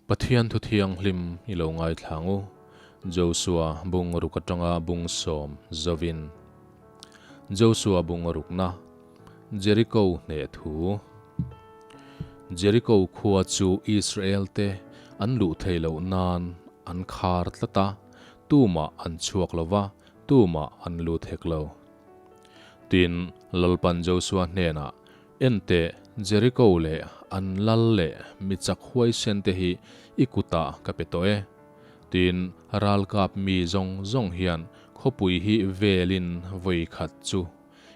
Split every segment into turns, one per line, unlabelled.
Pathian thu thianghlim i lo ngaithla ang u, Josua bung ruk atanga bung sawm zovin. Josua bung rukna, Jeriko hneh thu. Jeriko khua chu Israel te an luh theih loh nan an khar tlat a, tumah an chhuak lo va, tumah an lut hek lo. Tin, Lalpan Josua hnenah, Enteh, Jeriko leh an lal leh mi chak huaisen te hi i kutah ka pe tawh e. Tin, ralkap mi zawng zawng hian khawpui hi velin vawi khat chu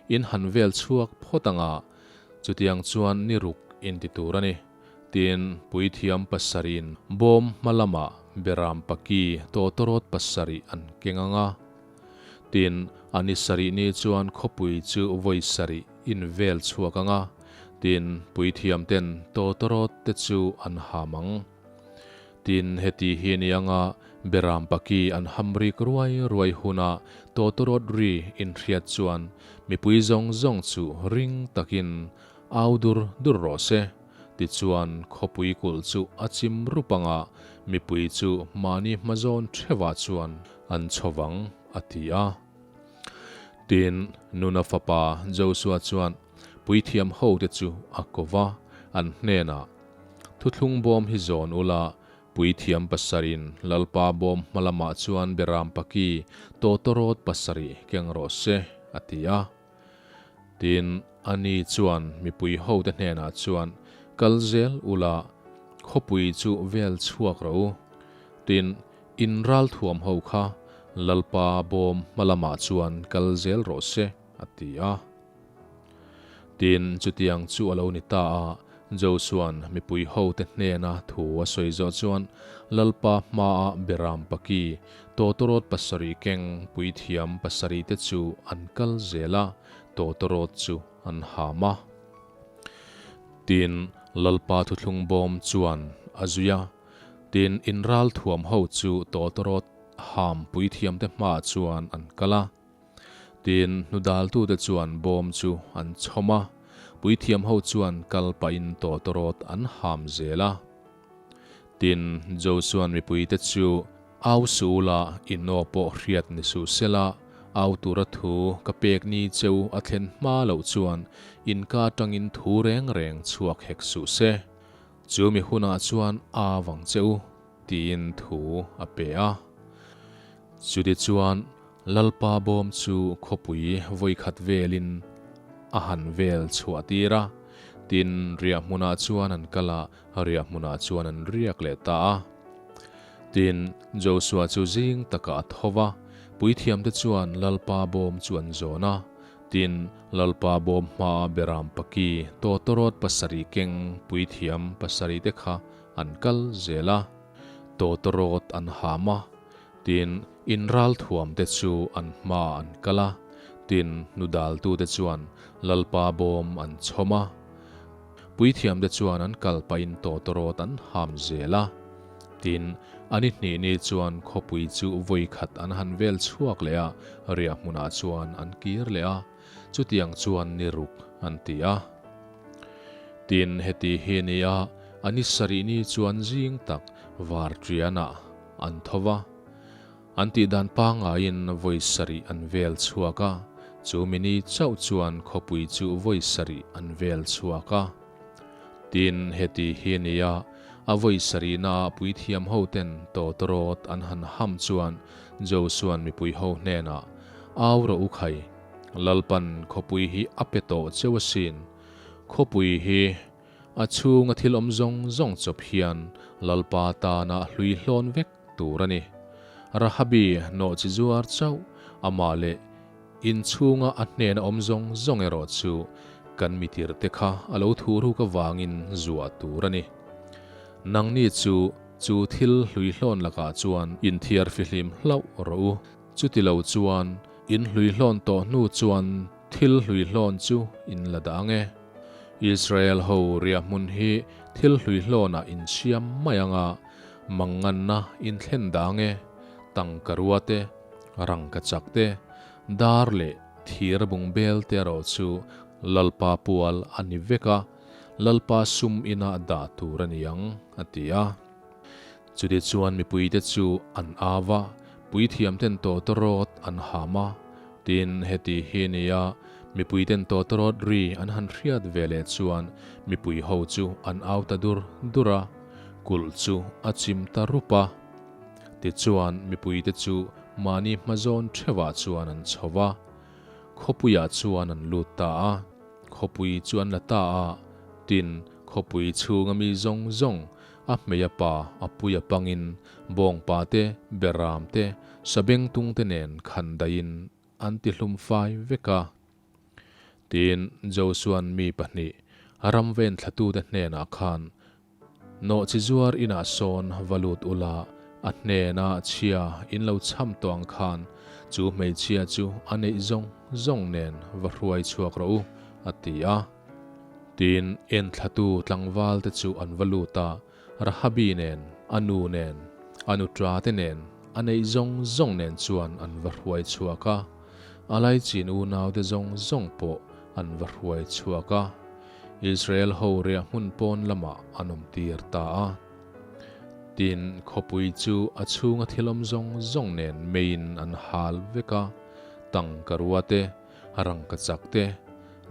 in han vel chhuak phawt anga, chutiang chuan ni ruk in ti tur a ni. Tin, puithiam pasarih in bawm hma lamah beram paki tawtawrawt pasarih an keng anga. Tin, a ni sarih ni chuan khawpui chu vawi sarih in vel chhuak ang a, tin, puithiam ten tawtawrawt te chu an ham ang. Tin, heti hi ni anga Beram paki an ham rik ruai ruai huna tawtawrawt ri inhriat chuan mipui zawng zawng chu ring takin au dur dur rawh se. Tichuan, khawpui kulh chu a chim rup anga mipui chu mahni hmazawn theuhah chuan an chhovang, a ti a. Tin, Nuna fapa Josua chuan puithiam hote chu a ko va, an hnenah, Thuthlung bawm hi zawn ula, puithiam pasarin Lalpa bawm hma lamah chuan Beram paki tawtawrawt pasarih keng rawh se, a ti a. Tin, ani chuan mipui hote hnenah chuan, Kal zel ula, khawpui chu vel chhuak rawh u. Tin, in ral thuam ho kha Lalpa bawm hma lamah chuan kal zel rawh se, a ti a. Tin, chutiang chu a lo ni ta a, Josua'n mipui hote hnena thu a sawi zawh chuan Lalpa hmaah Beram paki, tawtawrawt pasarih keng puithiam pasarih te chu an kal zel a, tawtawrawt chu an ham a. Tin, Lalpa thuthlung bawm chuan a zui a. Tin, in ral thuam ho chu tawtawrawt ham puithiam te hmaah chuan an kal a. Tin, hnudaltute chuan bawm chu an chhawm a, puithiam ho chuan kal pahin tawtawrawt an ham zel a. Tin, Josua'n mipuite chu, Au suh ula, in aw pawh hriat ni suh sela, au tura thu ka pek ni cheu a thlen hma loh chuan in ka atangin thu reng reng chhuak hek suh se. Chu mi hunah chuan a vang che u, tiin thu a pe a. Chutichuan, Lalpa bawm chu khawpui vawikhat velin a han vel chhuah tir a, tin, riah hmunah chuan an kal a, riah hmunah chuan an riak leh ta a. Tin, Josua chu zing takah a tho va, puithiamte chuan Lalpa bawm chu an zawn a, tin, Lalpa bawm hmaa Beram paki tawtawrawt pasarih keng puithiam pasarihte kha an kal zel a, tawtawrawt an ham a, Tin, in ralthuamte chu an hmaah an kal a, tin, hnudaltute chuan Lalpa bawm an chhawm a. Puithiamte chuan an kal pahin tawtawrawt an ham zel a. Tin, an i hnih ni chuan khawpui chu vawi khat an han vel chhuak leh a, riah hmunah chuan an kir leh a, chutiang chuan ni ruk an ti a. Tin, heti hi ni a, an i sarih ni chuan zing tak varṭianah, An tho va, an tih dan pangaiin vawi sarih an vel chhuak a, chu mini chauh chuan khawpui chu vawi sarih an vel chhuak a. Tin, heti hi a ni a, a vawi sarihnaah puithiam hoten tawtawrawt an han ham chuan Josua'n mipui ho hnenah, Au rawh u khai, Lalpan khawpui hi a pe tawh cheu asin, khawpui hi, A chhunga thil awm zawng zawng chawp hian Lalpa tana hlui hlawn vek tur a ni. Rahabi nawh chi zuar chauh amah leh in chhunga a hnena awm zawng zawng erawh chu kan mitirte kha a lo thu ruk avangin zuah tur a ni. Nangni chu chu thil hlui hlawn lakah chuan inthiar fihlim hlauh rawh u. Chuti lo chuan in hlui hlawn tawh hnu chuan thil hlui hlawn chu in la dah ang e. Israel ho riah hmun hi thil hluihlawnah in siam mai ang a, manganna in thlen dang e, tangka rua te, rangka chak te, dar leh thir bung bel te erawh chu Lalpa pual a ni vek a, Lalpa sum inah dah tur a ni ang, a ti a. Chutichuan mipuite chu an au va, puithiamten tawtawrawt an ham a. Tin, heti hi nia, mipuiten tawtawrawt ri an han hriat ve leh chuan mipui ho chu an au ta dur dur a, kulh chu a chim ta rup a. Tichuan mipuite chu mahni hmazawn theuhah chuan an chho va, khawpuiah chuan an lut ta a. Khawpui chu an la ta a, tin, khawpui chhunga mi zawng zawng, a hmei a pa, a pui a pangin, bawngpa te, beram te, sabengtung te nen khan daihin an ti hlum fai vek a. Tin, Josua'n mi pahnih, ram ven thlatute hnenah khan, Nawhchi zuar inah sawn va lut ula, a hnena chhia in lo cham tawh ang khan chu hmeichhia chu a neih zawng zawng nen va hruai chhuak rawh u, a ti a. Tin, enthlatu tlangval te chu an va lut a, Rahabi nen, a nu nen, a nutra te nen, a neih zawng zawng nen chuan an va hruai chhuak a. A laichin unau te zawng zawng pawh an va hruai chhuak a. Israel ho riah hmun pawn lamah an awm tir ta a. Tin, khawpui chu a chhunga thil awm zawng zawng nen meiin an hal vek a, tangka rua te, rangka chak te,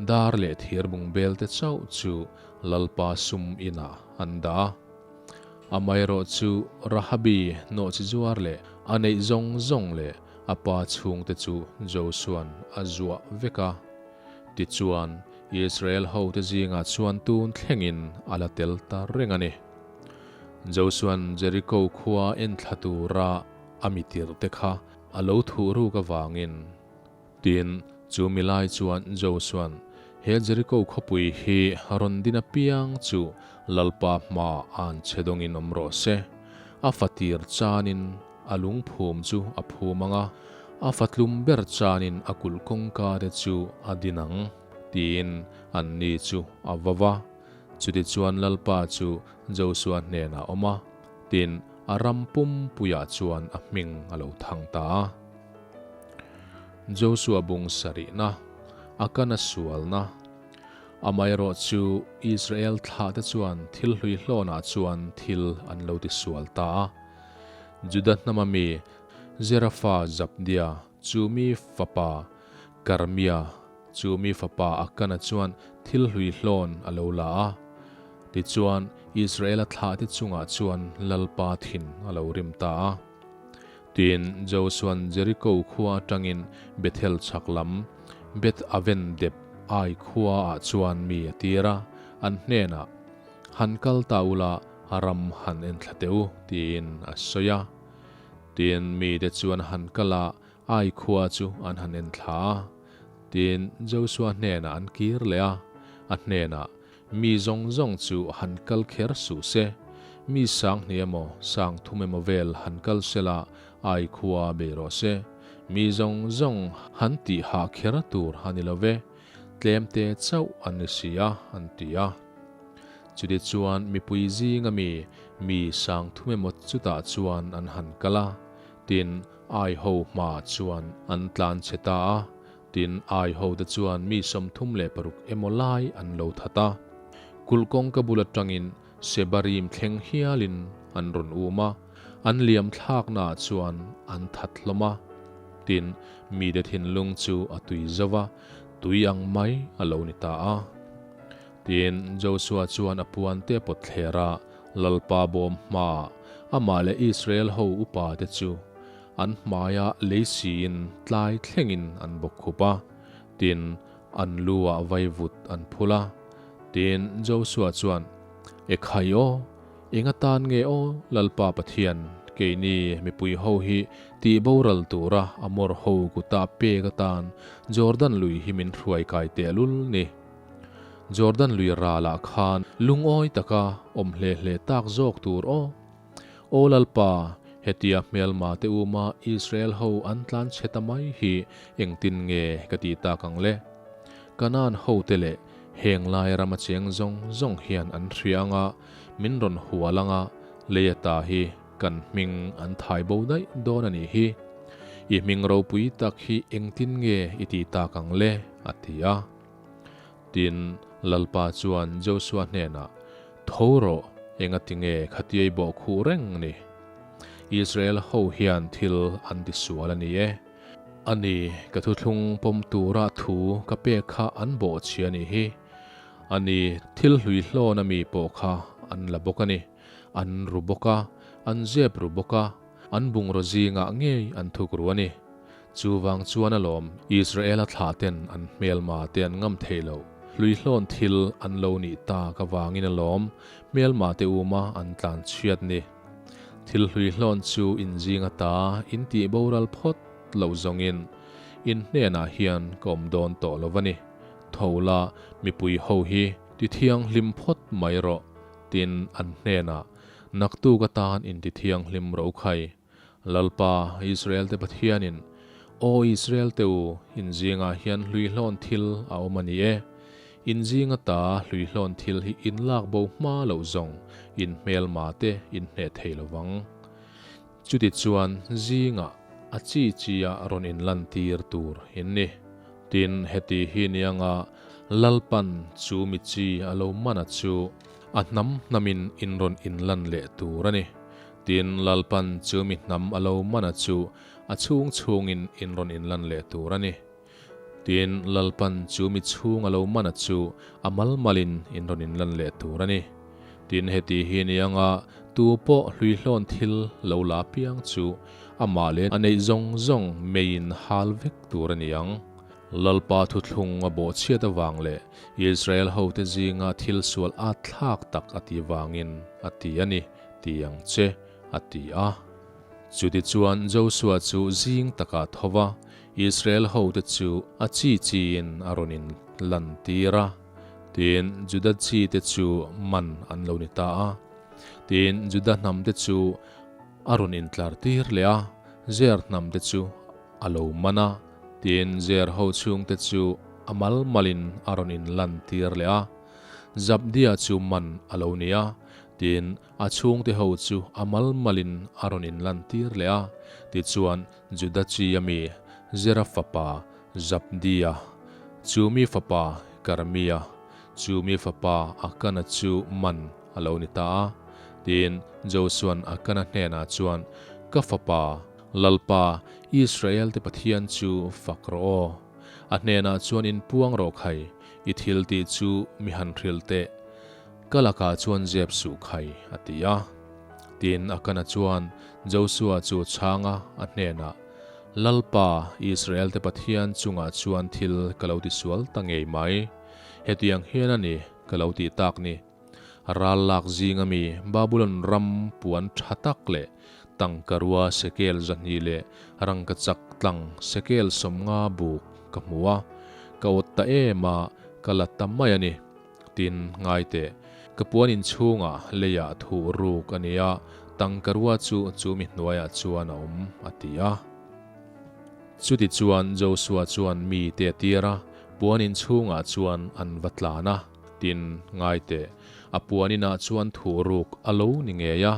dar leh thir bungbel te chauh chu Lalpa sum inah an dah a. Amaherawh chu Rahabi nawhchi zuar leh a neih zawng zawng leh a pa chhungte chu Josua'n a zuah vek a. Tichuan, Israel hote zingah chuan tun thlengin a la tel ta reng a ni. Josua'n Jeriko khua enthla tura a mi tirhte kha a lo thuh ruk avangin. Tin, chu mi lai chuan Josua'n, He Jeriko khawpui hi rawn din apiang chu Lalpa hmaah an che dawngin awm rawh se. A fatir chanin A lungphum chu a phum ang a, a fatlum ber chanin a kulh kawngka te chu a din ang, tiin anni chu a va va. Chutichuan Lalpa chu Josua hnenah a awm a, tin, a ram pumpuiah chuan a hming a lo thang ta a. Josua bung sarihna, a kana sualna. Amaherawh chu Israel thlahte chuan thil hlui hlawnah chuan thil an lo tisual ta a. Juda hnama mi Zerafa Zabdia chu mi fapa Karmia chu mi fapa Akana chuan thil hlui hlawn a lo la a. Tichuan, Israela thlahte chungah chuan Lalpa thin a lo rim ta a. Tin, Josua'n Jeriko khua atangin Bethel chhak lam Beth-aven dep Ai khuaah chuan mi a tir a, an hnenah, Han kal ta ula, A ram han en thla teh u, tiin a sawi a. Tin, mite chuan han kal a, Ai khua chu an han en thla a. Tin, Josua hnenah an kir leh a, a hnenah, Mi zawng zawng chu han kal kher suh se, mi sanghnih emaw, sangthum emaw vel han kal sela Ai khua bei rawh se. Mi zawng zawng han tih hah kher tur a ni lo ve, tlemte chauh an ni si a, an ti a. Chutichuan mipui zinga mi, mi sangthum emaw chutah chuan an han kal a, tin, Ai ho hmaah chuan an tlan chhe ta a, tin, Ai hote chuan mi 36 emaw lai an lo that a. Kulh kawngka bul atangin Sebarim thleng hialin an rawn um a, an liam thlaknaah chuan an that hlawm a. Tin, mite thinlung chu a tui zo va, tui ang mai a lo ni ta a. Tin, Josua chuan a puante a pawt thler a, Lalpa bawm hmaah amah leh Israel ho upate chu an hmaia lei siin tlai thlengin an bawk khup a, tin, an lu-ah vaivut an phul a. Tin, Josua chuan, Ekhai aw, eng atan nge aw, Lalpa Pathian, keini mipui ho hi tih boral tura Amor ho kuta pek atan Jordan lui hi min hruai kai tehlul ni. Jordan lui ralah khan lungawi taka awm hle hle tak zawk tur aw. Aw Lalpa, hetia hmelma te uma Israel ho an tlan chhe ta mai hi engtin nge ka tih tak ang le? Kanaan ho te leh heng lai rama cheng zawng zawng hian an hria anga min rawn hual anga lei ata hi kan hming an thai bo daih dawn a nih hi. I hming ropui tak hi engtin nge i tih tak ang le? a ti a. Tin, Lalpa chuan Josua hnenah, Tho rawh, enga tinge khatiai bawh khuh reng ni? Israel ho hian thil an tisual a ni e. A ni, ka thuthlung pawm tura thu ka pek kha an bawhchhia a nih hi. A ni, thil hlui hlawn ami pawh kha an la bawk a ni. An ru bawk a, an zep ru bawk a, an bungraw zingah ngei an thuk ru a ni. Chuvang chuan alawm Israela thlaten an hmelma te an ngam thei lo. Hluihlawn thil an lo nih tak avangin alawm hmelma te uma an tlan chhiat ni. Thil hluihlawn chu in zing ata in tih boral phawt loh zawngin in hnenah hian ka awm dawn tawh lo va ni. Tho la mipui ho hi ti thianghlim phawt mai rawh tin an hnenah naktuk atan in ti thianghlim ro khai. Lalpa, Israel-te Pathianin, Aw Israel-te u, in zingah hian hluihlawn thil a awm a ni e. In zinga ta hluihlawn thil hi in lak bo hma loh zawng in hmelma te in hneh thei lo vang. Chutichuan zingah a chi chi-a rawn inlantir tur in ni. Tin, heti hi nianga Lalpan chu mi chi a lo man a chu a hnam hnamin in rawn inlan leh tur a ni. Tin, Lalpan chu mi hnam a lo man a chu a chhung chhungin in rawn inlan leh tur a ni. Tin, Lalpan chu mi chhung a lo man a chu a mal malin in rawn inlan leh tur a ni. Tin, heti hi ni anga tu pawh hluihlawn thil lo la piang chu amah leh a neih zawng zawng meiin hal vek tur a ni ang. Lalpa thuthlung a bawhchhiat avang leh Israel hote zinga thil sual at thlak tak a ti vangin a ti a ni. Ti ang che, a ti a. Chutichuan Josua chu zing takah tho va, Israel hote chu a chi chiin a rawn inlantir a. Tin, Juda chite chu man an lo ni ta a. Tin, Juda hnamte chu a rawn intlartir leh a, Zer hnamte chu a lo man a. Tin, Zer ho chhungte chu a mal malin a rawn inlantir leh a. Zabdia chu man a lo ni a. Tin, a chhungte ho chu a mal malin a rawn inlantir leh a. Tichuan, Juda chi a mi Zera fapa Zabdia, chu mi fapa Karmia, chu mi fapa Akana chu man a lo ni ta a. Tin, Josuan Akana hnenah chuan, Ka fapa, Lalpa, Israelte Pathian chu fak rawh aw. A hnenah chuan inpuang rawh khai, i thil tih chu mi han hrilh teh. Ka lakah chuan zep suh khai, a ti a. Tin, Akana chuan Josua chu chhanga a hnenah, Lalpa, Israelte Pathian chungah chuan thil ka lo tisual ta ngei mai. Hetiang hian a ni ka lo tih tak ni. Ral lak zinga mi Babulon ram puan tha tak leh tangkarua sekel 200 leh rangkachak tlang sekel 50 buk ka hmu a, ka awt ta em a, ka la ta mai a ni. Tin, ngai teh, ka puan inchhungah leiah thuh ruk a ni a, tangkarua chu chu mi hnuaiah chuan a awm, a ti a. Chutichuan Josua chuan mi te a tir a, puan inchhungah chuan an va tlan a. Tin, ngai teh, a puan inah chuan thuh ruk a lo ni ngei a,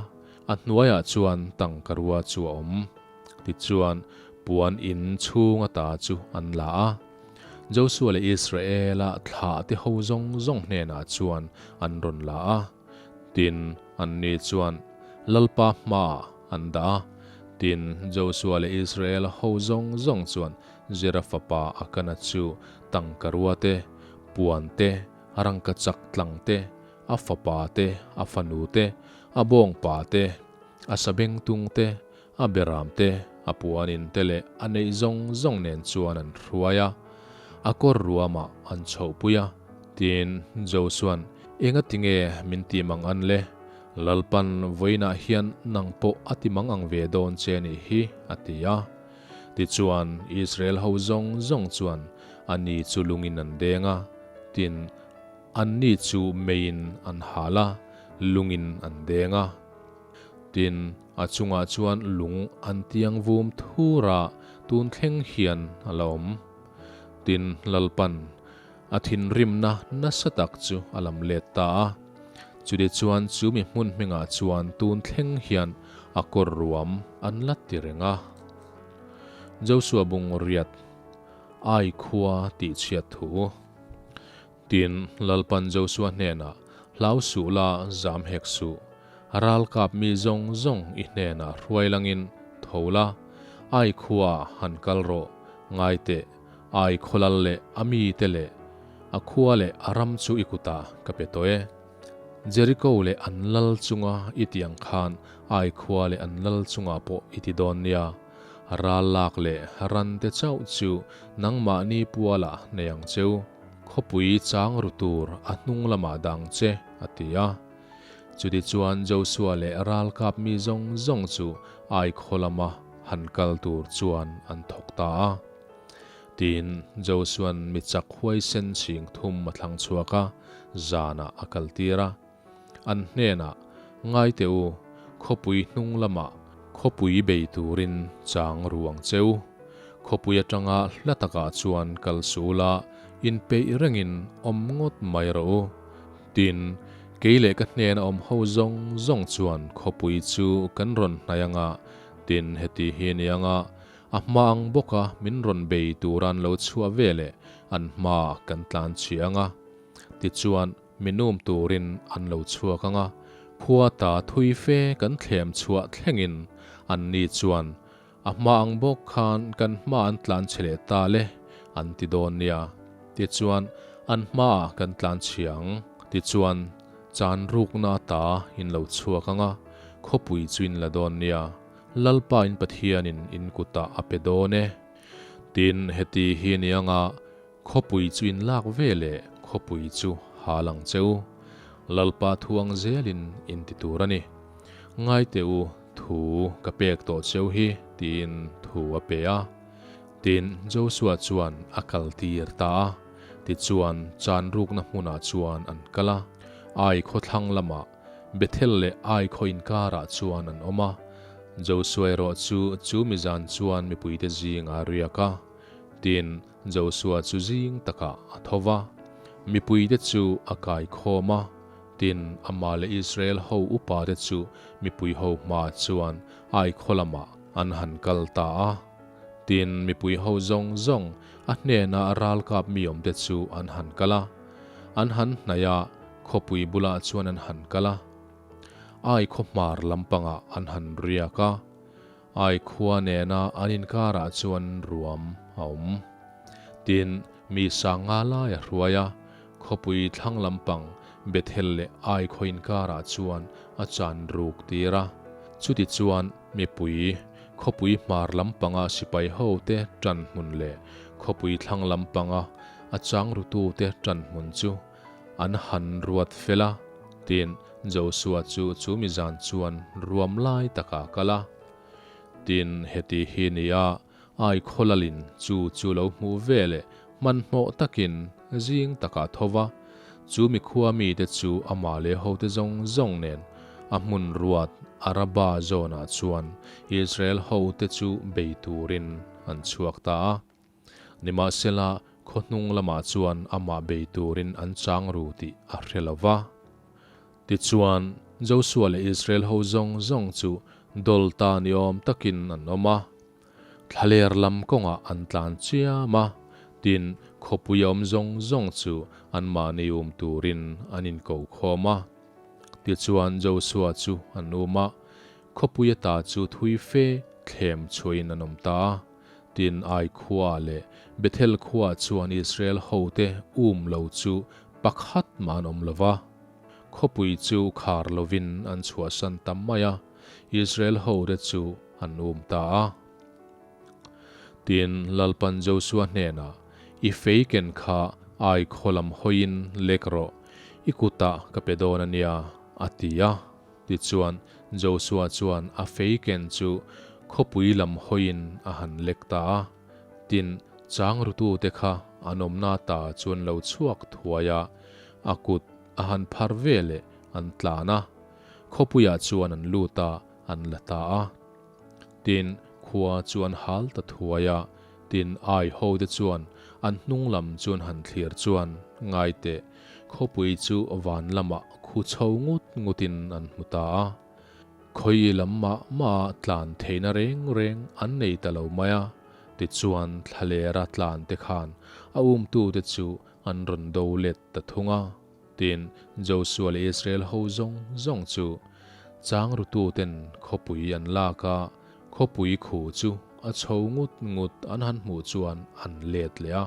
a hnuaiah chuan tangkarua chu a awm. Tichuan, puan in chhung ata chu an la a. Josua leh Israela thlahte ho zawng zawng hnenah chuan an rawn la a. Tin, anni chuan Lalpa hmaah an dah a. Tin, Josua leh Israela ho zawng zawng chuan Zera fapa Akana chu tangkarua te, puan te, rangkachak tlang te, a fapa te, a fanu te, a bawngpa te, a sabengtung te, A beram te, a puanin te leh a neih zawng zawng nen chuan an hruai a, a kawr ruamah an chhohpui a. Tin, Josua'n, Enga tinge min ti mang an le? Lalpan vawiinah hian nang pawh a ti mang ang ve dawn che nih hi, a ti a. Tichuan, Israel ho zawng zawng chuan a ni chu lungin an deng a, tin, anni chu meiin an hal a, lungin an deng a. Tin, a chungah chuan lung an tiang vum thur a, tun thleng hian a la awm. Tin, Lalpan a thinrimna nasa tak chu a lam let ta a. Chutichuan chu mi hmun hmingah chuan tun thleng hian a kawr ruam an la ti reng a. Josua bung riat Ai khua tihchhiat thu. Tin, Lalpan Josua hnenah, Hlau suh la, zam hek suh. Ralkap mi zawng zawng i hnenah hruai langin tho la, Ai khua han kal rawh, ngai teh, Ai khawlal leh a mite leh a khua leh a ram chu i kutah ka pe tawh e. Jeriko leh an lal chunga i tih ang khan Ai khua leh an lal chungah pawh i ti dawn nia. Ral lak leh ran te chauh chu nangmahni pualah nei ang cheu. Khawpui chang ru tur a hnung lamah dang che, a ti a. Chutichuan Josua leh ralkap mi zawng zawng chu Ai khaw lama han kal tur chuan an thawk ta a. Tin, Josua'n mi chak huaisen chhing thum a thlang chhuak a, zanah a kaltir a. An hnenah, Ngai teh u, khawpui hnung lamah khawpui bei turin chang ru ang che u. Khawpui atanga hla takah chuan kal sul a, inpeih rengin awm ngawt mai rawh u. Tin, kei leh ka hnena awm ho zawng zawng chuan khawpui chu kan rawn hnaih anga, tin heti hi ni anga, A hma ang bawka min rawn bei tura an lo chhuah ve leh an hmaah kan tlan chhi ang a. Tichuan, mi num turin an lo chhuak ang a, khua ta thui fe kan thlem chhuah thlengin an ni chuan a hma ang bawk khan kan hma an tlan chhe leh ta le an ti dawn nia. Tichuan, an hmaah kan tlan chhi ang. Tichuan, chan rukna ta in lo chhuak ang a, khawpui chu in la dawn nia. Lalpa in Pathianin in kutah a pe dawn e. Tin, heti hi ni anga khawpui chu in lak ve leh khawpui chu hal ang che u. Lalpa thuang zelin in ti tur a ni. Ngai teh u, thu ka pek tawh cheu hi, tiin thu a pe a. Tin, Josua chuan a kal tir ta a. Tichuan, chanrukna hmunah chuan an kal a, Ai khawthlang lamah Bethel leh Ai khaw inkarah chuan an awm a. Josua erawh chu chu mi zan chuan mipuite zing a riak a. Tin, Josua chu zing takah a tho va, mipuite chu a kai khawm a. Tin, amah leh Israel ho upate chu mipui ho hmaah chuan Ai khaw lamah an han kal ta a. Tin, mipui ho zawng zawng a hnena ralkap mi awmte chu an han kal a. An han hnaih a, Khawpui bulah chuan an han kal a, Ai khaw hmar lampangah an han riak a, Ai khua nena an inkarah chuan ruam a awm. Tin, mi sanga lai a hruai a, khawpui thlang lampang Bethel leh Ai khaw inkarah chuan a chan ruk tir a. Chutichuan mipui, khawpui hmar lampanga sipai hote ṭan hmun leh khawpui thlang lampanga a chang rutute ṭan hmun chu An han ruat fel a, tin, Josua chu chu mi zan chuan ruam lai takah a kal a. Tin, heti hi ni a, Ai khawlalin chu chu lo hmuh ve leh hmanhmawh takin zing takah tho va, chu mi khua mite chu amah leh hote zawng zawng nen a hmun ruat Araba zawnah chuan Israel hote chu bei turin an chhuak ta a. Nimahsela, khaw hnung lamah chuan amah bei turin an chang ru tih a hre lo va. Tichuan, Josua leh Israel ho zawng zawng chu dawl ta ni awm takin an awm a. Thlaler lam kawngah an tlan chiam a, tin, khawpui a awm zawng zawng chu anmahni um turin an inko khawm a. Tichuan, Josua chu an um a, khawpui ata chu thui fe thlem chhuahin an awm ta a. Tin, Ai khua leh Bethel khua chuan Israel hote um lo chu pakhat mah an awm lo va. Khawpui chu khar lovin an chhuahsan ta mai a, Israel hote chu an um ta a. Tin, Lalpan Josua hnenah, I fei ken kha Ai khaw lam hawiin lek rawh, i kutah ka pe dawn a nia, a ti a. Tichuan, Josua chuan a fei ken chu khawpui lam hawiin a han lek ta a. Tin, chang rutute kha an awmna ta chuan lo chhuak thuai a, a kut a han phar ve leh an tlan a. Khawpuiah chuan an lut a, an la ta a. Tin, khua chu an hal ta thuai a. Tin, Ai hote chuan an hnung lam chu an han thlir chuan, Ngai teh, khawpui chu van lamah khu chho ngut ngutin an hmu ta a. Khawi lam mah mah tlan theihna reng reng an nei ta lo mai a, tichuan thlalera tlan te khan a umtute chu an rawn do let ta thung a. Tin, Josua leh Israel ho zawng zawng chu. Chang rututen khawpui an lak a, khawpui khu chu a chho ngut ngut an han hmuh chuan an let leh a,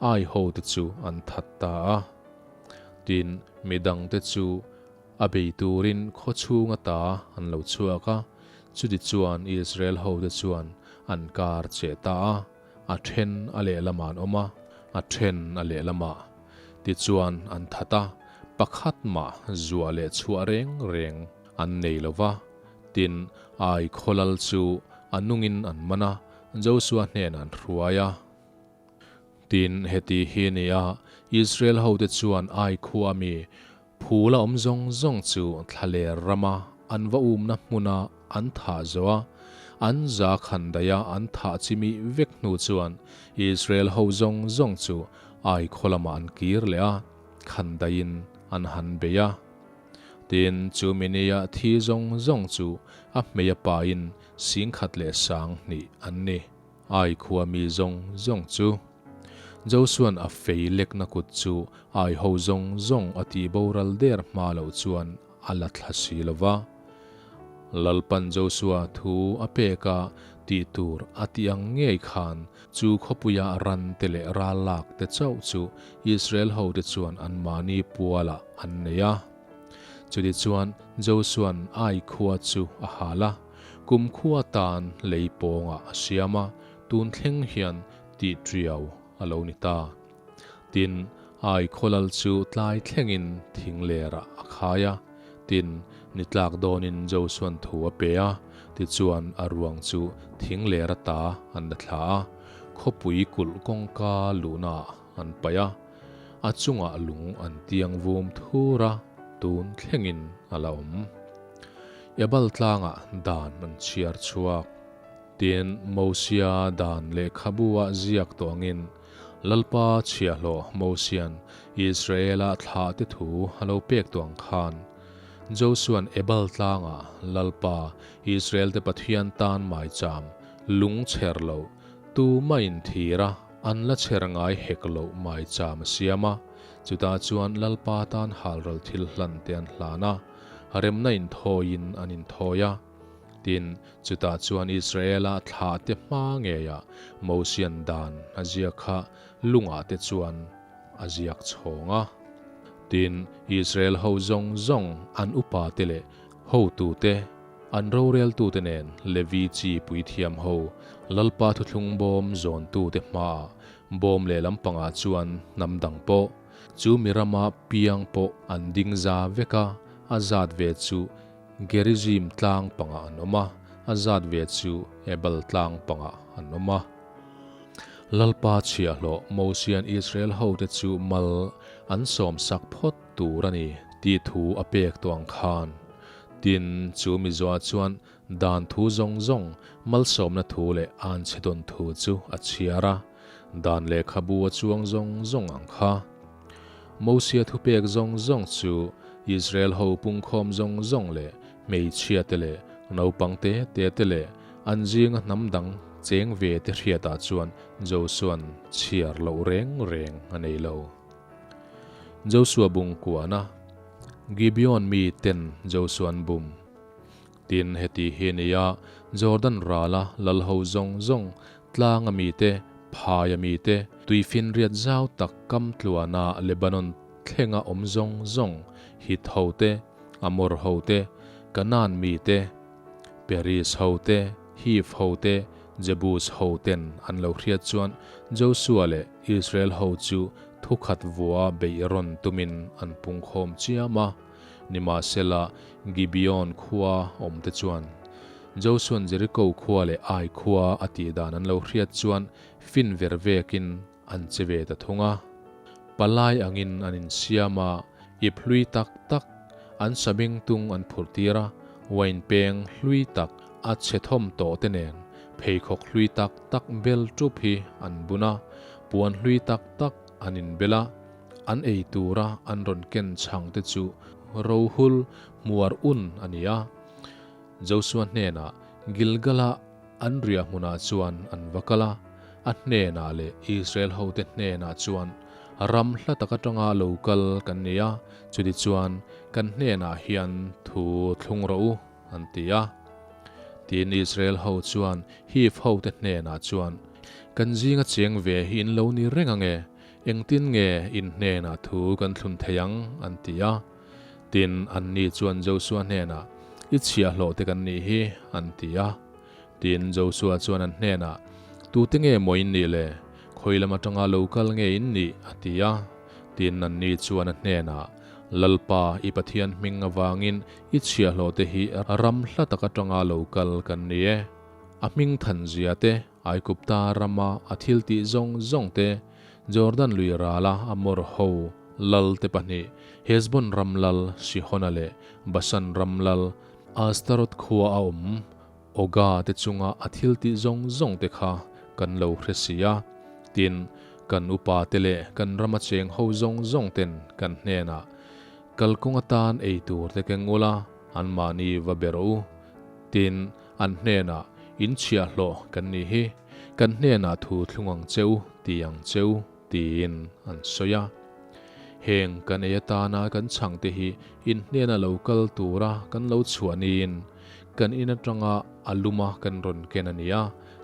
Ai hote chu an that ta a. Tin, midangte chu a bei turin khaw chhung ata an lo chhuak a, chuti chuan Israel hote chuan an kar cheh ta a, a then a lehlamah an awm a, a then a lehlamah. Tichuan an that a, pakhat mah zuah leh chhuah reng reng an nei lo va. Tin, Ai khawlal chu a nungin an man a, Josua hnenah an hruai a. Tin, heti hi a ni a, Israel hote chuan Ai khua mi phul a awm zawng zawng chu thlaler rama an va umna hmuna an thah zo a, an za khan daiha an thah chimih vek hnu chuan Israel ho zawng zawng chu Ai khaw lamah an kir leh a, khan daihin an han bei a. Tin, chu minia thi zawng zawng chu a hmei a pain 10,000 leh 2000 an ni. Ai khua mi zawng zawng chu. Josua'n a fei lekna kut chu ai ho zawng zawng a tih boral der hma loh chuan a la thla si lo va. Lalpan Josua thu a pek a, tih tur a tih ang ngei khan chu khawpuia ran te leh ral lak te chauh chu Israel hote chuan anmahni pualah an nei a. Chutichuan Josua'n Ai khua chu a hal a. Kum khua tan lei pawngah a siam a, tun thleng hian tih triau a lo ni ta. Tin, Ai khawlal chu tlai thlengin thing lerah a khai a. Tin, ni tlak dawnin Josuan thu a pe a, tichuan a ruang chu thing ler ata an la thla a, khawpui kulh kawngka luhnaah an paih a, a chungah lung an tiang vum thur a, tun thlengin a la awm. Ebal tlangah dan an chhiar chhuak. Tin, Mosia dan lehkhabu-ah ziak tawh angin, Lalpa chhiahhlawh Mosia'n Israela thlahte thu a lo pek tawh ang khan, Josua'n Ebal tlangah Lalpa, Israelte Pathian tan maicham, lung chher loh, tumah inthir a, an la chher ngai hek loh maicham a siam a, chutah chuan Lalpa tan halral thil hlan te an hlan a. Remna inthawiin an inthawi a. Tin, chutah chuan Israela thlahte hma ngeiah Mosian dan a ziak kha lungah te chuan a ziak chhawng a. Tin, Israel ho zawng zawng an upate leh hotute, an roreltute nen Levi chi puithiam ho Lalpa thuthlung bawm zawntute hmaah bawm lehlam pangah chuan hnam dang pawh, Chu mi rama piang pawh an ding za vek a, a zat ve chu Gerizim tlang pangah an awm a, a zat ve chu Ebal tlang pangah an awm a. Lalpa chhiahhlawh Mosia'n Israel hote chu mal an sawmsak phawt tur a ni tih thu a pek tawh ang khan. Tin, chu mi zuah chuan dan thu zawng zawng, malsawmna thu leh anchhe dawn thu chu a chhiar a. Dan lehkhabu a chuang zawng zawng ang kha. Mosia thupek zawng zawng chu Israel ho pungkhawm zawng zawng leh hmeichhia te leh naupang te te te leh an zinga hnam dang cheng ve te hriatah chuan Josua'n chhiar loh reng reng a nei lo. Josua bung kuana Gibeon mi ten Josua'n bum. Tin, heti hi a ni a, Jordan rala lal ho zawng zawng, tlanga mite, phaia mite, tuifinriat zau tak kam tluana Lebanon thlenga awm zawng zawng, Hit hote, Amor hote, Kanaan mite, Peris hote, Hiv hote, Jebus hoten an lo hriat chuan Josua leh Israel ho chu thukhat vua beih rawn tumin an pungkhawm chiam a. Nimahsela, Gibeon khua awmte chuan Josua'n Jeriko khua leh Ai khua a tih dan an lo hriat chuan fin ver vekin an che ve ta thung a. Palai angin an insiam a, ip hlui tak tak an sabeng tung an phurh tir a, wine peng hlui tak a chhe thawm tawh te nen pheikhawk hlui tak tak bel tup hi an bun a, puan hlui tak tak an inbel a. An ei tura an rawn ken chhang te chu rohul hmuar un a ni a. Josua hnenah Gilgala an riah hmunah chuan an va kal a, a hnenah leh Israel hote hnenah chuan. Ram hla tak atanga lo kal kan ni a, chutichuan kan hnenah hian thu thlung rawh u, an ti a. Tin, Israel ho chuan Hiv hote hnenah chuan, Kan zinga cheng ve hi in lo ni reng ange, engtin nge in hnenah thu kan thlun thei ang? an ti a. Tin, anni chuan Josua hnenah, I chhiahhlawh te kan nih hi, an ti a. Tin, Josua chuan an hnenah, Tute nge maw in nih le? Khawi lam atanga lo kal nge in nih? a ti a. Tin, anni chuan a hnenah, Lalpa, i Pathian hming avangin i chhiahhlawh te hi ram hla tak atanga lo kal kan ni e. A hming thanzia te, Aigupta rama a thiltih zawng zawng te, Jordan lui rala Amor ho lal te pahnih, Hesbon ram lal Sihona leh Basan ram lal Astaroth khua a awm Oga te chunga a thil tih zawng zawng te kha kan lo hre si a. Tin, kan upa te leh kan rama cheng ho zawng zawng ten kan hnenah, Kalkawng atan ei tur te keng ula, anmahni va be rawh u. Tin, an hnenah, In chhiahhlawh kan nih hi, kan hnenah thu thlung ang che u, ti ang che u. Tiin an sawi a. Heng kan ei atana kan chhangte hi in hnena lo kal tura kan lo chhuah niin kan in atanga a luma kan rawn ken a ni a,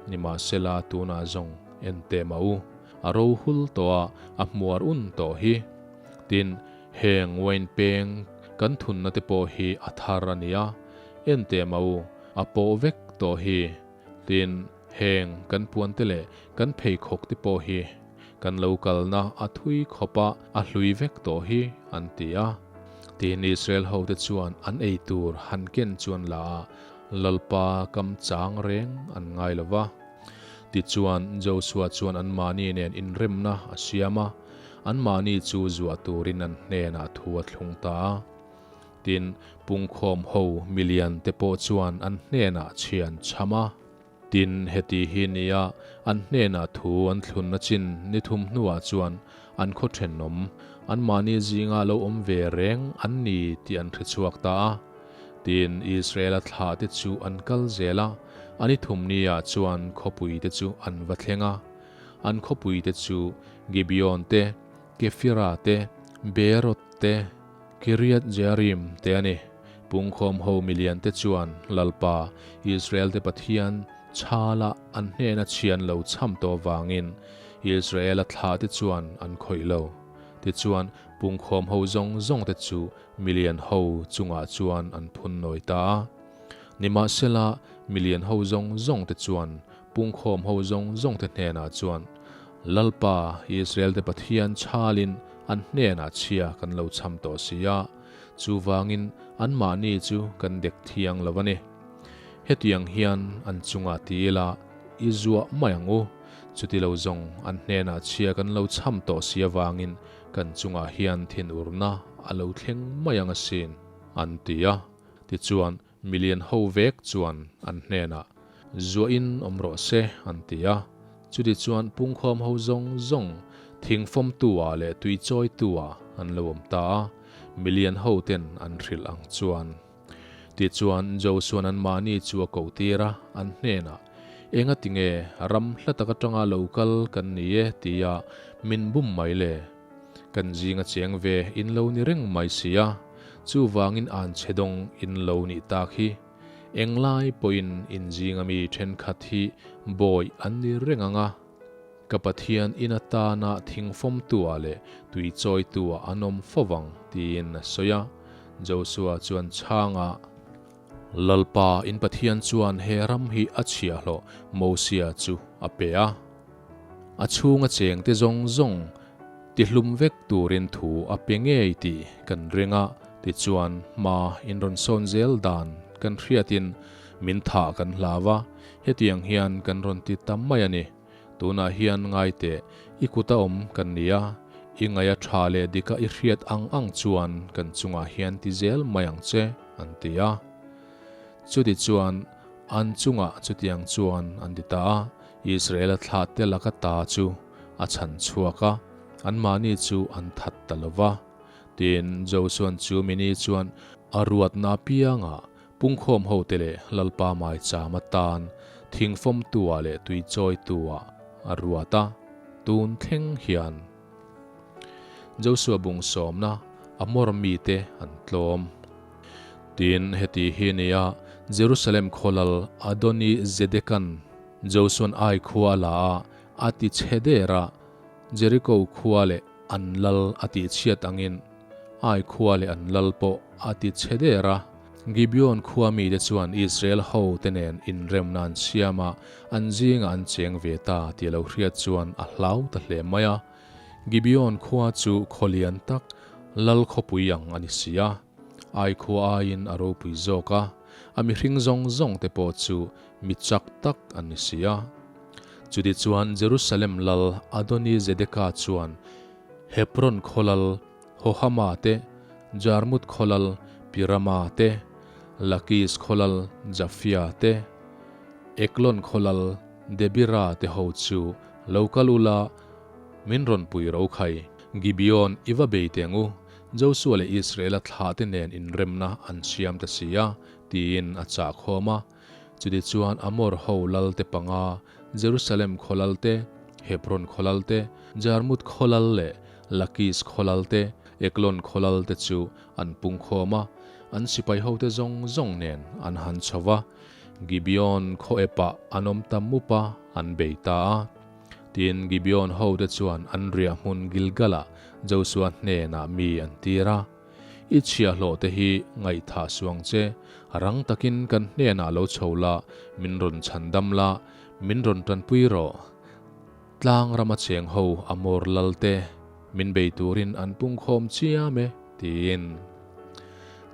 nimahsela tunah zawng en teh mah u, a ro hul tawh a, a hmuar un tawh hi. Tin, heng wine peng kan thunna te pawh hi a thar a ni a, en teh mah u, a pawh vek tawh hi. Tin, heng kan puante leh kan pheikhawk te pawh hi kan lo kalna a thui khawp a, a hlui vek tawh hi, an ti a. Tin, Israel hote chuan an ei tur han ken chuan la a, Lalpa kam chang reng an ngai lo va. Tichuan, Josua chuan anmahni nen inremna a siam a, anmahni chu zuah turin an hnenah thu a thlung ta a. Tin, pungkhawm ho milian te pawh chuan an hnenah chhian chham a. Tin, heti hi nia an hnenah thu an thlunna chin ni thum hnuah chuan an khaw thenawm, anmahni zinga lo awm ve reng an ni tih an hre chhuak ta a. Tin, Israela thlah te chu an kal zel a, a ni thum niah chuan khawpui te chu an va thleng a. An khawpui te chu Gibeon te, Kefira te, Beeroth te, Kiriath Jearim te a ni. Pungkhawm ho milian te chuan Lalpa, Israel te Pathian, chhala an hnena chhian lo chham tawh vangin Israela thlah te chuan an khawih lo. Tichuan, pungkhawm ho zawng zawng te chu milian ho chungah chuan an phun nawi ta a. Nimahsela, milian ho zawng zawng te chuan pungkhawm ho zawng zawng te hnenah chuan, Lalpa, Israel te Pathian chhalin an hnenah chhia kan lo chham tawh si a, chuvangin anmahni chu kan dek thiang lo a ni. Hetiang hian an chungah ti ila, i zuah mai ang u, chuti lo zawng an hnenah chhia kan lo chham tawh si avangin kan chungah hian thinurna a lo thleng mai ang asin, an ti a. Tichuan, Milian ho vek chuan an hnenah, Zuahin awm rawh se, an ti a. Chuti chuan pungkhawm ho zawng zawng thingfawmtu-ah leh tuichawitu-ah an lo awm ta a, milian ho ten an hrilh ang chuan. Tichuan Josuan anmahni chu a koh tir a, an hnenah, Enga tinge ram hla tak atanga lo kal kan ni e tia min bum mai le? Kan zinga cheng ve in lo ni reng mai si a, chuvangin an chhe dawng in lo nih tak hi. Englai pawhin in zinga mi thenkhat hi bawi an ni reng ang a, ka Pathian in atana thingfawmtu-ah leh tuichawitu-ah an awm fo vang, tiin a sawi a. Josua chuan chhangah, Lalpa in Pathian chuan he ram hi a chhiahhlawh Mosia chu a pe a. A chhunga chengte zawng zawng tihlum vek turin thu a pe ngei tih kan ring a, tichuan hma in rawn sawn zel dan kan hriatin min thah kan hlau a, hetiang hian kan rawn ti ta mai a ni. Tunah hian ngai teh, i kuta awm kan ni a, i ngaia tha leh dika i hriat ang ang chuan kan chungah hian ti zel mai ang che, an ti a. Chutichuan an chungah chutiang chuan an ti ta a. Israela thlahte laka ta chu a chhan chhuak a, anmahni chu an that ta lo va. Tin, Josuan chu mini chuan a ruatna apiangah pungkhawm hote leh Lalpa maicham atan thingfawmtu-ah leh tuichawitu-ah a ruat a, tun thleng hian. Josua bung sawmna Amor mite an tlawm. Tin, heti hi nia Jerusalem khawlal Adoni Zedekan Josuan Ai khua a la a, a ti chhe der a, Jeriko khua leh an lal a tih chhiat angin Ai khua leh an lal pawh a ti chhe der a. Gibeon khua mite chuan Israel ho te nen inremna an siam a, an zingah an cheng ve ta tih a lo hriat chuan a hlau ta hle mai a. Gibeon khua chu khaw lian tak, lal khawpui ang a ni si a. Ai khua aiin a ropui zawk a, a mihring zawng zawng te pawh chu mi chak tak an ni si a. Chutichuan Jerusalem lal Adoni-Zedeka chuan Hebron khaw lal Hohama te, Jarmut khaw lal Pirama te, Lakis khaw lal Jafia te, Eklon khaw lal Debira te ho chu lo kal ula min rawn pui ro khai. Gibeon i va bei teng u, Josua leh Israela thlah te nen inremna an siam ta si a, tiin a chah khawm a. Chutichuan Amor ho lal te panga, Jerusalem khaw lal te, Hebron khaw lal te, Jarmut khaw lal leh Lakis khaw lal te, Eklon khaw lal te chu an pung khawm a, an sipai hote zawng zawng nen an han chho va. Gibeon khaw epah an awm ta mup a, an bei ta a. Tin, Gibeon hote chuan an riah hmun Gilgalah Josua hnenah mi an tir a. I chhiahhlawh te hi ngaihthah suang che, rang takin kan hnenah lo chho la, min rawn chhan dam la, min rawn tanpui rawh. Tlang rama cheng ho Amor lal te min bei turin an pungkhawm chiam e, tiin.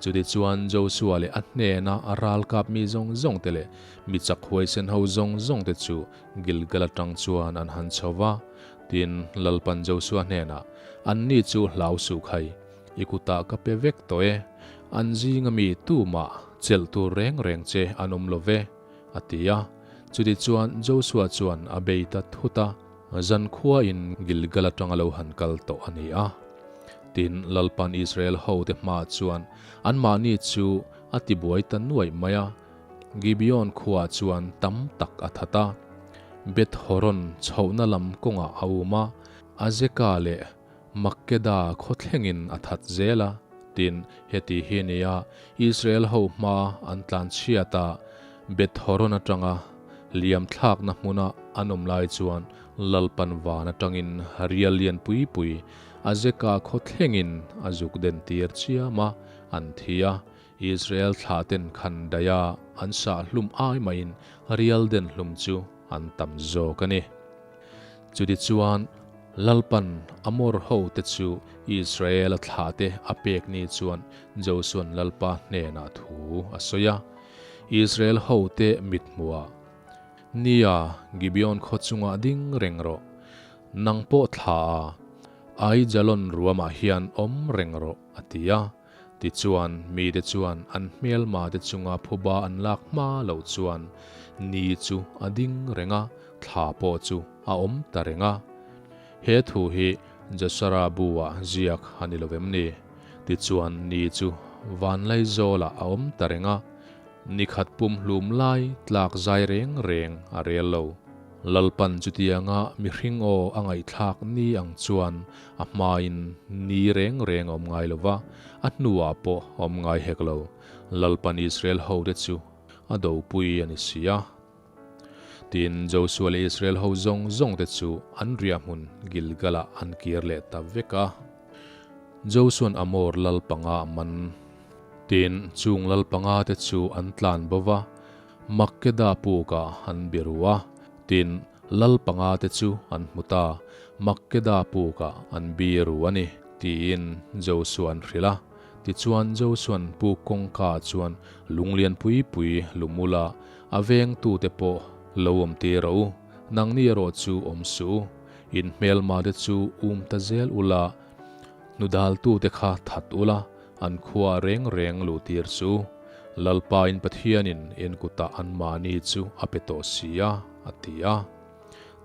Chutichuan Josua leh a hnena a ralkap mi zawng zawng te leh mi chak huaisen ho zawng zawng te chu Gilgal atang chuan an han chho va, tin Lalpan Josua hnenah, Anni chu hlau suh khai, i kutah ka pe vek tawh e, an zinga mi tumah chelh tur reng reng che an awm lo ve, a ti a. Chutichuan Josua chuan a bei ta thut a, zankhuain Gilgal atanga lo han kal tawh a ni a. Tin, Lalpan Israel hote hmaah chuan anmahni chu a tibuai ta nuaih mai a, Gibeon khuaah chuan tam tak a that a, Beth Horon chhohna lam kawngah a um a, Azeka leh Makkeda khaw thlengin a that zel a. Tin, heti hi nia Israel ho hma an tlan chhiat a, Beth Horon atanga liam thlakna hmuna an awm lai chuan Lalpan van atangin rial lian pui pui Azeka khaw thlengin a zuk den tir chiam a, an thi a. Israel thlah ten khan daia an sah hlum ai maiin rial den hlum chu an tam zawk a ni. Chutichuan, Lalpan Amor hote chu Israela thlahte a pek ni chuan Josuan Lalpa hnenah thu a sawi a, Israel hote mithmuhah, Nia, Gibeon khaw chungah ding reng rawh, nang pawh thla a, Aijalon ruamah hian awm reng rawh, a ti a. Tichuan, mite chuan an hmelmate chunga phuba an lak hma loh chuan ni chu a ding reng a, thla pawh chu a awm ta reng a. He thu hi Jasara bu-ah ziak a ni lo vem ni? Tichuan, ni chu Vanlaizawlah a awm ta reng a, ni khat pumhlum lai tlak zai reng reng a rel lo. Lalpan chutianga mihring aw a ngaihthlak ni ang chuan a hmain ni reng reng a awm ngai lo va, a hnuah pawh a awm ngai hek lo. Lalpan Israel hote chu a dopui a ni si a. Tin, Josua leh Israel ho zawng zawngte chu an riahhmun Gilgalah an kir leh ta vek a. Josuan Amor lal panga a man. Tin, chung lal pangate chu an tlan bo va, Makkeda pukah an biru a, tin, lal panga te chu an hmu ta, Makkeda pukah an biru a ni, tiin Josuan hrilh a. Tichuan Josuan puk kawngka chuan lunglian pui pui lumula a vengtute pawh lo awm tir rawh u, nangni erawh chu awm suh u, in hmelma te chu um ta zel ula, hnudaltute kha that ula, An khua reng reng luh tir chu Lalpain Pathianin en kutah anmahni chu a pe tawh si a, a ti a.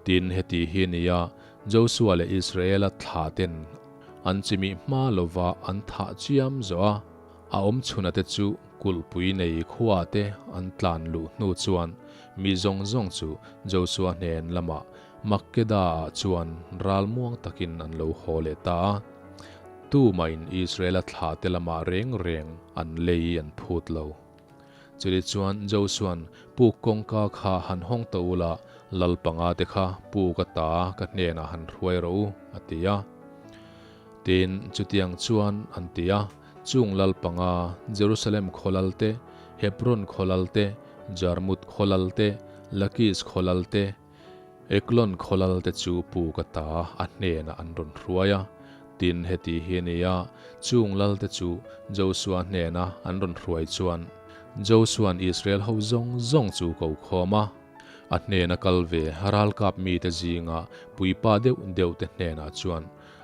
Tin, heti hi nia Josua leh Israela thlaten an chimih hma lova an thah chiam zawh a, a awm chhuna te chu kulhpui nei khua te an tlan luh hnu chuan mi zawng zawng chu Josua hnen lamah Makkedah-ah chuan ral muang takin an lo haw leh ta a. Tumahin Israela thlahte lamah reng reng an lei an phut lo. Chutichuan Josua'n, Puk kawngka kha han hawng ta ula, lal panga te kha puk ata ka hnenah han hruai rawh u, a ti a. Tin, chutiang chuan an ti a, chung lal panga, Jerusalem khaw lal te, Hebron khaw lal te, Jarmut khaw lal te, Lakis khaw lal te, Eklon khawlal te chu puk ata a hnenah an rawn hruai a, tin heti hi a ni a, chung lal te chu Josua hnena an rawn hruai chuan Josua'n Israel ho zawng zawng chu ko khawm a, a hnena kal ve ralkap mite zinga puipa deuh deuh te hnenah chuan,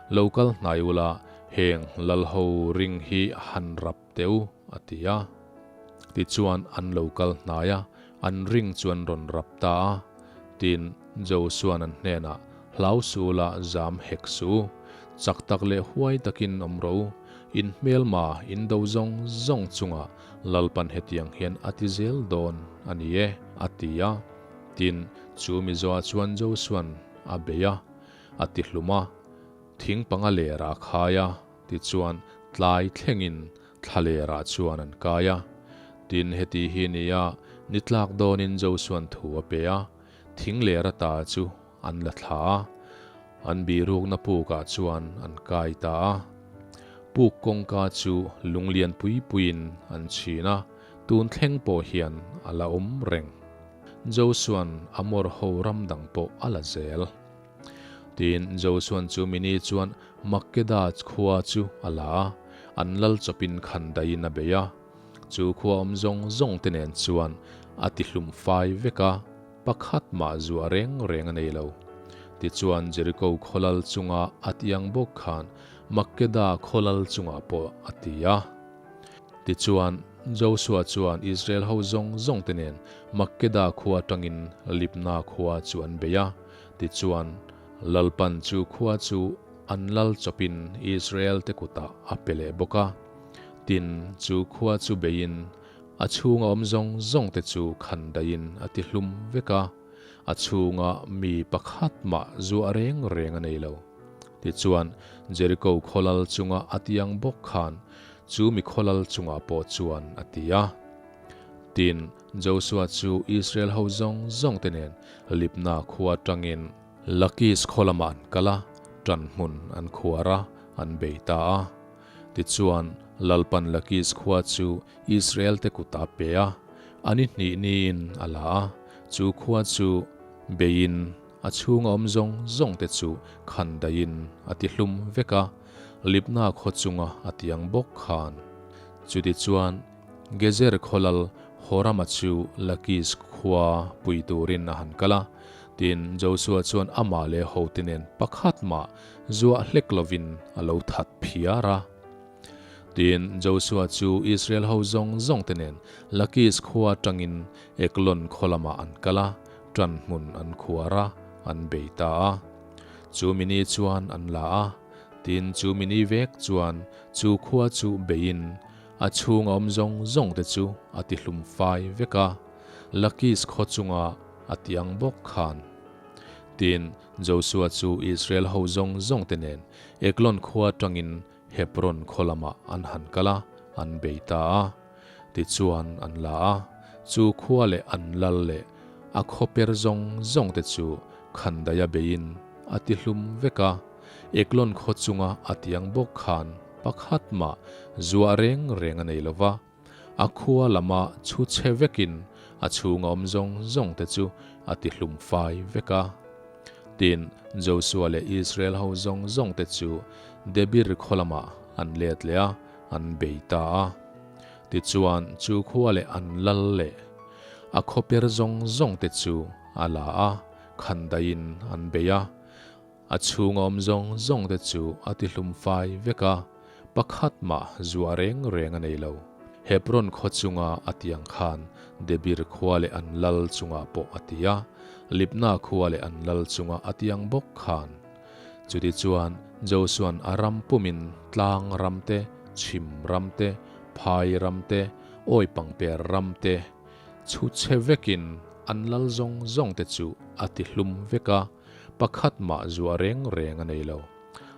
Lo kal hnai ula, heng lal ho ring hi han rap teh u, a ti a. Tichuan an lo kal hnai a, an ring chu an rawn rap ta a. Tin, Josua'n an hnenah, Hlau su la, zam hek su u. Chak tak leh huai takin awm rawh u. In hmelma, in do zawng zawng chungah Lalpan hetiang hian a ti zel dawn a ni e, a ti a. Tin, chu mizoa chuan Josua'n a bei a, a ti hlum a. Thing panga lerah a khai a, tichuan tlai thlengin Thlalerah chuan an kai a. Tin, heti hi ni a, ni tlak dawnin Josua'n thu a pe a, thing ler ata chu an la thla a. An bihrukna pukah chuan an kai ta a. Puk kawngka chu lunglian pui puiin an chhin a, tun thleng pawh hian a la awm reng. Josua'n Amor ho ram dang pawh a la zel. Tin, Josua'n chu mini chuan Makeda khua chu a la a, an lal chawpin khan daiin a bei a. Chu khua awm zawng zawng te nen chuan a ti hlum fai vek a, pakhat mah zuah reng reng a nei lo. Tichuan Jeriko khaw lal chunga a ti ang bawk khan Makeda khaw lal chungah pawh a ti a. Tichuan, Josua chuan Israel ho zawng zawng te nen Makeda khua atangin Libna khua chu an bei a. Tichuan, Lalpan chu khua chu an lal chawpin Israel-te kutah a pe leh bawk a. Tin, chu khua chu beiin a chhunga awm zawng zawngte chu khan daihin a ti hlum vek a, a chhunga mi pakhat mah zuah reng reng a nei lo. Tichuan, Jeriko khaw lal chunga a ti ang bawk khan chu mi khaw lal chungah pawh chuan a ti a. Tin, Josua chu Israel ho zawng zawng te nen Libna khua atangin Lakis khaw lamah an kal a, ṭan hmun an khuar a, an bei ta a. Tichuan, Lalpan Lakis khua chu Israel te kut a pe a, a ni hnih niin a la a, chu khua chu beiin a chhunga awm zawng zawng te chu khan daihin a ti hlum vek a, Libna khaw chunga a ti ang bawk khan. Chutichuan, Gezer khawlal Horama chu Lakis khua pui turin a han kal a, tin, Josua chuan amah leh hote nen pakhat mah zuah hlek lovin a lo that phiar a. Tin, Josua chu Israel ho zawng zawngte nen Lakis khua atangin Eglon khaw lamah an kal a, ṭan hmun an khuar a, an bei ta a. Chu mini chuan an la a, tin, chu mini vek chuan chu khua chu beiin A chhunga awm zawng zawng te chu a ti hlum fai vek a, Lakis khaw chunga a ti ang bawk khan. Tin, Josua chu Israel ho zawng zawng te nen Eglon khua atangin Hebron khaw lamah an han kal a, an bei ta a. Tichuan an la a, chu khua leh an lal leh a khaw per zawng zawng te chu khandaia beiin a ti hlum vek a, Eglon khaw chunga a ti ang bawk khan. Pakhat mah zuah reng reng a nei lo va, a khua lama chhu chhe vekin a chhunga awm zawng zawng te chu a ti hlum fai vek a. Tin, Josua leh Israel ho zawng zawng te chu Debir khaw lamah an let leh a, an bei ta a. Tichuan, chu khua leh an lal leh a khawper zawng zawng te chu a la a, khandaiin an bei a. A chhunga awm zawng zawng te chu a ti hlum fai vek a, pakhat mah zuah reng reng a nei lo. Hebron khaw chunga a ti ang khan Debir khua leh an lal chungah pawh a ti a, Libna khua leh an lal chunga a ti ang bawk khan. Chutichuan Josua'n a ram pumin tlang ram te, chhim ram te, phai ram te, awi pangper ram te chhu chhe vekin an lal zawng zawng te chu a ti hlum vek a, Pakhat mah zuah reng reng a nei lo.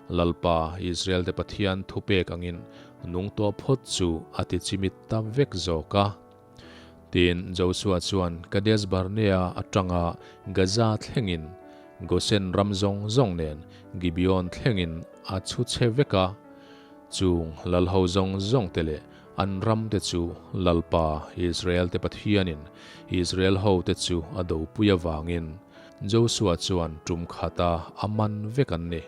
Lalpa, Israel-te Pathian thupek angin nung tawh phawt chu a ti chimit ta vek zawk a. Tin, Josua chuan Kadesh Barnea atanga Gaza thlengin, Gosen ram zawng zawng nen Gibeon thlengin a chhu chhe vek a. Chung lalho zawng zawngte leh an ramte chu Lalpa, Israel-te Pathianin Israel hote chu a dopui avangin Josua chuan tum khata a man vek an ni.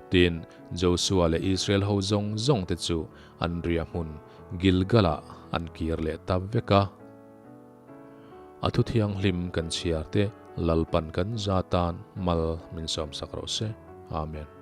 Tin, Josua leh Israel ho zawng zawngte chu an riah hmun Gilgal-ah an kir leh ta vek a. A thu thianghlim kan chhiar te Lalpan kan za tan mal min sawmsak rawh se. Amen.